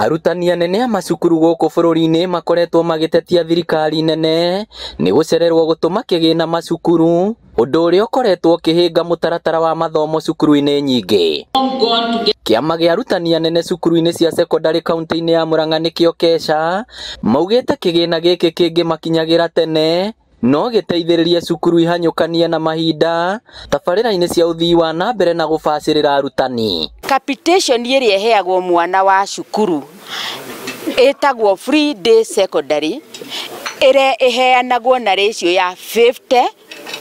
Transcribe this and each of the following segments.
Arutani anene a macukuru gũkũ bũrũri-inĩ makoretwo magĩtetia thirikari nene nĩ gũcererwo gũtũma kĩgĩna macukuru, ũndũ ũrĩa ũkoretwo ũkĩhĩnga mũtaratara wa mathomo cukuru-inĩ nyingĩ. Kĩama gĩa arutani anene cukuru-inĩ cia cekondarĩ kaunti-inĩ ya Murang'a nĩkĩo KESHA maugĩte kĩgĩna gĩkĩ kĩngĩmakinyagĩra tene no gĩteithĩrĩrie cukuru ihanyũkanie na mahinda tabarĩra-inĩ cia ũthii wa na mbere na gũbacĩrĩra arutani. Capitation ĩrĩa ĩheagwo mwana wa cukuru ĩtagwo free day secondary ĩrĩa ĩheanagwo na ratio ya 50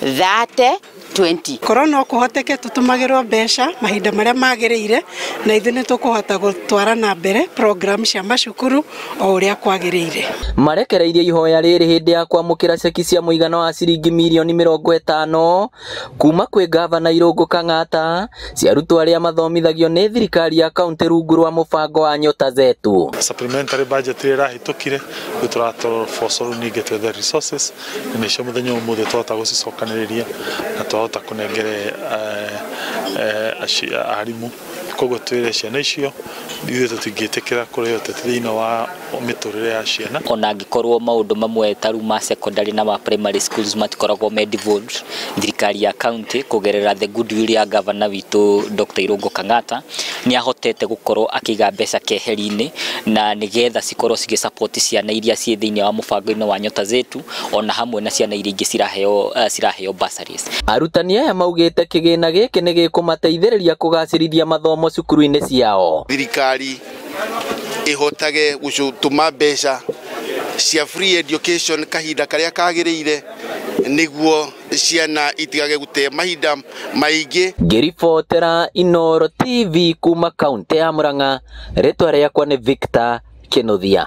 30 20. Korwo no kũhoteke tũtũmagĩrwo mbeca mahinda marĩa magĩrĩire na ithuĩ nĩ tũkũhota gũtwara na mbere program cia macukuru o ũrĩa kwagĩrĩire. Marekereirie ihoya rĩrĩ hĩndĩ ya kwamũkĩra ceki cia mũigana wa ciringi mirioni 50 kuma kwĩ gavana Irũngũ Kang'ata cia arutwo arĩa mathomithagio nĩ thirikari ya kaunti rungu rwa mũbango wa Nyota Zetu. Supplementary budget ĩrĩa ĩrahĩtũkire rĩu tũratũboco rĩu ningĩ twethe resources na nĩcio mũthenya ũmũthĩ twahota gũcicokanĩrĩria na twahota kũnengere arimũ. Koguo twĩre ciana icio ithuĩ tũtingĩtĩkĩra kũrĩ ũteti thĩinĩ wa mĩtũrĩre ya ciana. Ona angĩkorwo maũndũ mamwe ta rĩu ma secondary na ma primary schools matikoragwo me devolved, thirikari ya county kũgerera the goodwill ya governor witũ Dr. Irũngũ Kang'ata nĩ ahotete gũkorwo akĩiga mbeca keheri-inĩ na nĩgetha cikorwo cigĩ support ciana iria ciĩ thĩinĩ wa mũbango-inĩ wa Nyota Zetu ona hamwe na ciana iria ingĩ ciraheo bursaries. Arutani aya maugĩte kĩgĩna gĩkĩ nĩ gĩkũmateithĩrĩria kũgacĩrithia mathomo cukuru-inĩ ciao. Thirikari ĩhotage gũtũma mbeca cia free education kahinda karĩa kagĩrĩire nĩguo ciana itigage gũte mahinda maingĩ. Ngĩribotera Inooro TV kuma kaunti ya Murang'a, rĩtwa rĩakwa nĩ Victor Kinuthia.